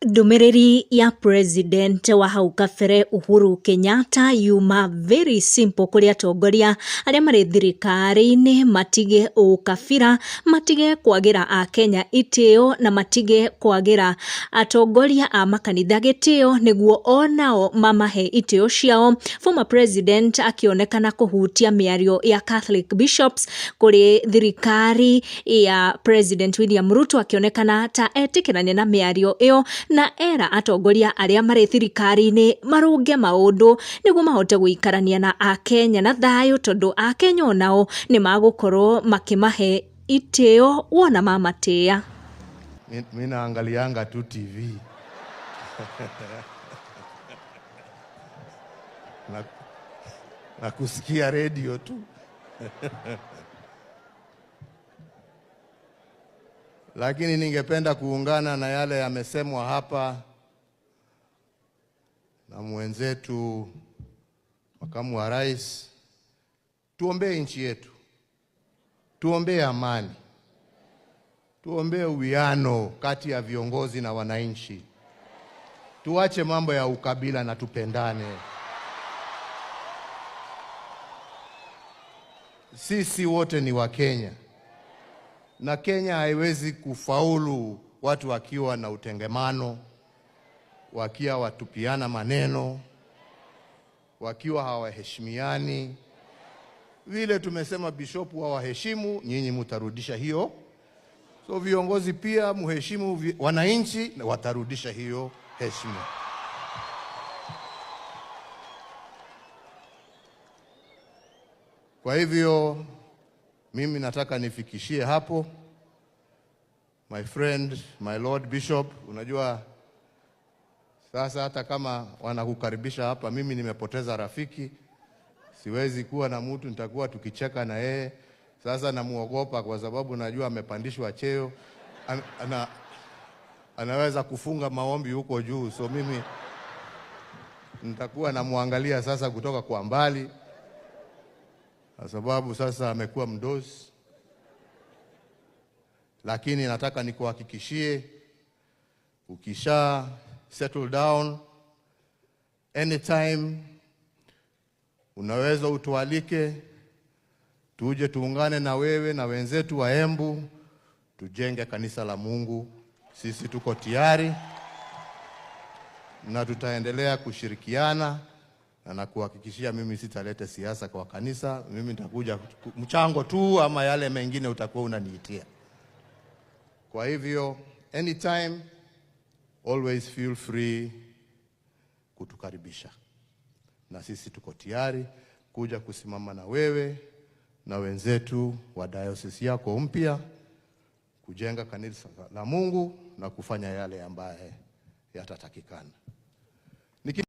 Ndũmĩrĩri ya president wa hau kabere Uhuru Kenyatta yuma very simple kũrĩ atongoria arĩa marĩ thirikari-inĩ matige ũkabira, matige kwagĩra akenya itĩo na matige kwagĩra atongoria a makanitha gĩtĩo nĩguo onao mamahe itĩo ciao. Former president akĩonekana kũhutia mĩario ya Catholic bishops kũrĩ thirikari ya President William Ruto akĩonekana ta etĩkĩrania na mĩario ĩyo na era atongoria arĩa marĩ thirikari-inĩ marũnge maũndũ nĩguo mahote gũikarania na akenya na thayũ tondũ akenya onao nĩ magũkorwo makĩmahe itĩo wona mamatĩĩa. Mi naangalianga tu TV na kusikia redio tu. Lakini ningependa kuungana na yale yamesemwa hapa na mwenzetu makamu wa rais. Tuombee nchi yetu, tuombee amani, tuombee uwiano kati ya viongozi na wananchi, tuache mambo ya ukabila na tupendane. Sisi wote ni Wakenya, na Kenya haiwezi kufaulu watu wakiwa na utengemano, wakiwa watupiana maneno, wakiwa hawaheshimiani. Vile tumesema bishopu hawaheshimu, nyinyi mutarudisha hiyo. So viongozi pia muheshimu wananchi, watarudisha hiyo heshima. Kwa hivyo mimi nataka nifikishie hapo. My friend, my Lord Bishop, unajua sasa hata kama wanakukaribisha hapa, mimi nimepoteza rafiki, siwezi kuwa na mtu nitakuwa tukicheka na yeye. Sasa namuogopa kwa sababu najua amepandishwa cheo, anaweza kufunga maombi huko juu, so mimi nitakuwa namuangalia sasa kutoka kwa mbali, kwa sababu sasa amekuwa mdosi. Lakini nataka nikuhakikishie, ukisha settle down anytime unaweza utualike tuje tuungane na wewe na wenzetu wa Embu tujenge kanisa la Mungu. Sisi tuko tayari na tutaendelea kushirikiana, na nakuhakikishia mimi sitalete siasa kwa kanisa. Mimi nitakuja mchango tu, ama yale mengine utakuwa unaniitia. Kwa hivyo anytime, always feel free kutukaribisha, na sisi tuko tayari kuja kusimama na wewe na wenzetu wa diocese yako mpya kujenga kanisa la Mungu na kufanya yale ambaye yatatakikana.